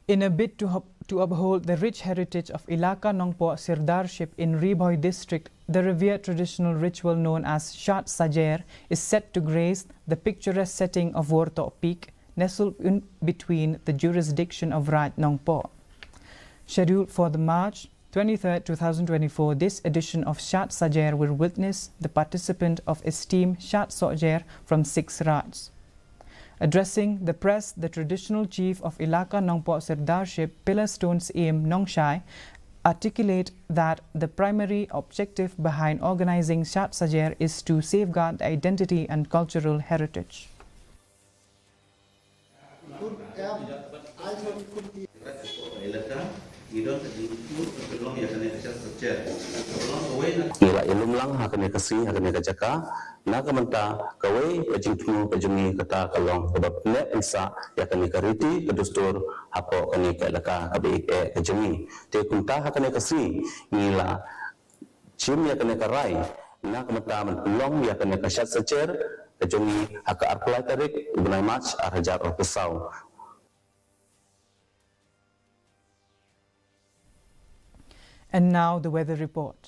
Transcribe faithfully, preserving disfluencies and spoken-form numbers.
In a bid to, up- to uphold the rich heritage of Ilaka Nongpoh Sirdarship in Ri Bhoi district, the revered traditional ritual known as Shat Sajer is set to grace the picturesque setting of Wortoh Peak, nestled in between the jurisdiction of Raid Nongpoh. Scheduled for the March twenty-third, two thousand twenty-four, this edition of Shat Sajer will witness the participant of esteemed Shat Sohjer from six Raids. Addressing the press, the traditional chief of Ilaka Nongpoh Sirdarship, Pillar Stone Syiem Nongshai, articulate that the primary objective behind organizing Shat Sajer is to safeguard the identity and cultural heritage. Ngi la ïalum lang ha kane ka sngi ha kane ka jaka, na ka bynta kawei ka jingthmu ka jong ngi kata ka long kaba pynneh pynsah ïa kane ka riti ka dustur hapoh kane ka elaka kaba ïeit ka jong ngi. Te kumta ha kane ka sngi ngi la shim ïa kane ka rai na ka bynta ban pynlong ïa kane ka Shat Sajer ka jong ngi ha ka arphew lai tarik u bnai March ar hajar arphew saw. And now the weather report.